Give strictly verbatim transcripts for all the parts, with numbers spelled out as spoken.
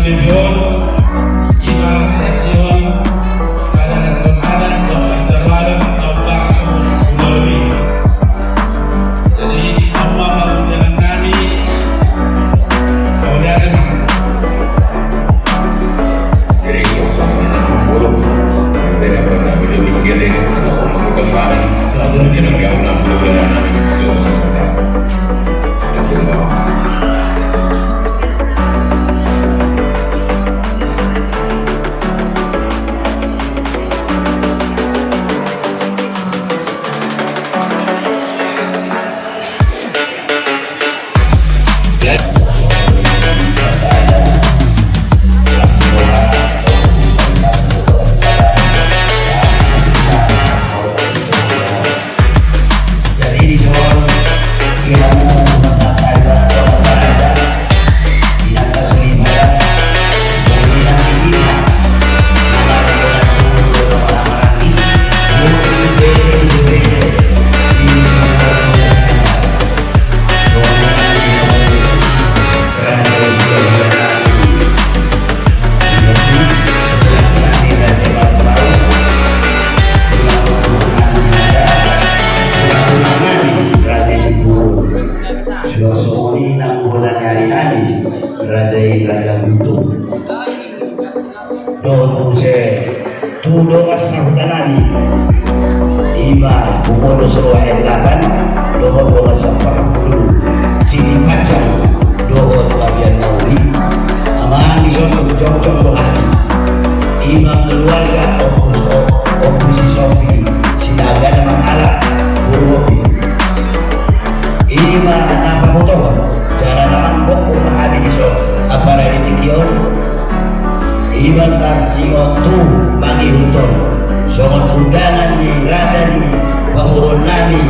Tujuan ima hasil pada nonton adat dan pelajaran tentang undang-undang. Jadi, apa pangundangan nami? Kemudian, jadi, suasana burung. Yang tidak pernah kami mikirin, selalu kembali, selalu tidak kau nampak. Suasana nang bola ni ari nami, raja i Raja Guntung. Dohot muse tu dongan sahuta nami, ima Bungolo Soroa R delapan, dohot dongan saparpulu Titi Pancang, dohot Fabian Nauli. Amang, dison jongjong do hami. Ima keluarga Ompu, Ompu si Sopi Sinaga na mangalap boru Hopi. Ima na pabotohon, jala na manggokhon ma hami dison, apala di tingki on. Ima tarsingot tu mangihuthon songon undangan ni raja ni pamoruon nami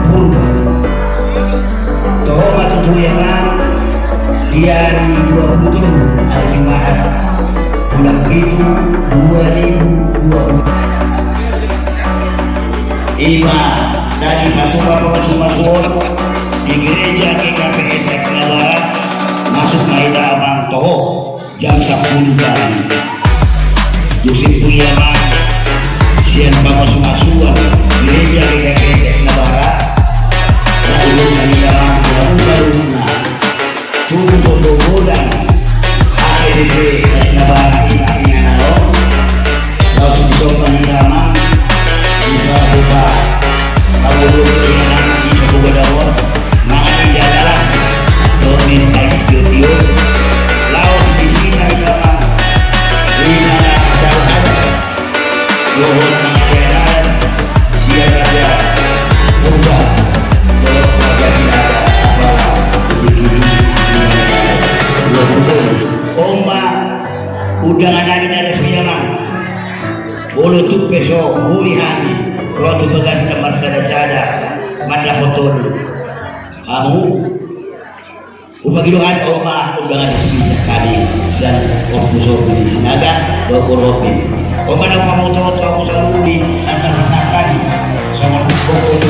Purba. Toho ma tutu i, amang, di ari dua pulu tolu, ari Jumaat, bulan pitu, dua ribu dua pulu. Ima na dipatupa pamasumasuon di gereja G K P S Aek Nabarat. Masuk ma hita, amang, toho jam sampulu pagi. Muse tu i, amang, sian pamasumasuon gereja G K P S Aek Nabarat, na ulun nami, amang, di hamu saluhutna. Tu sopo godang H K B P Aek Nabarat, ina, ina na ro. Laos dison ma hita, amang, di pahupa, pahupa, ina, di sopo godang on, mangan indahan las dohot minum aek sitio-tio. Laos disi ma hita, amang, ina, na jauh aja. Dohot mangadean sian raja Purba dohot raja Sinaga, apala di tingki i. On ma undangan nami na resmi, amang. Molo tung pe so boi hami ro tu bagas na marsada-sada mandapothon hamu, hupagido hami, on ma undangan resmi sian hami, sian Ompu Sopi Sinaga dohot boru Hopi. On ma na hupabotohon tu hamu saluhutna, na tarpasahat hami songon huboto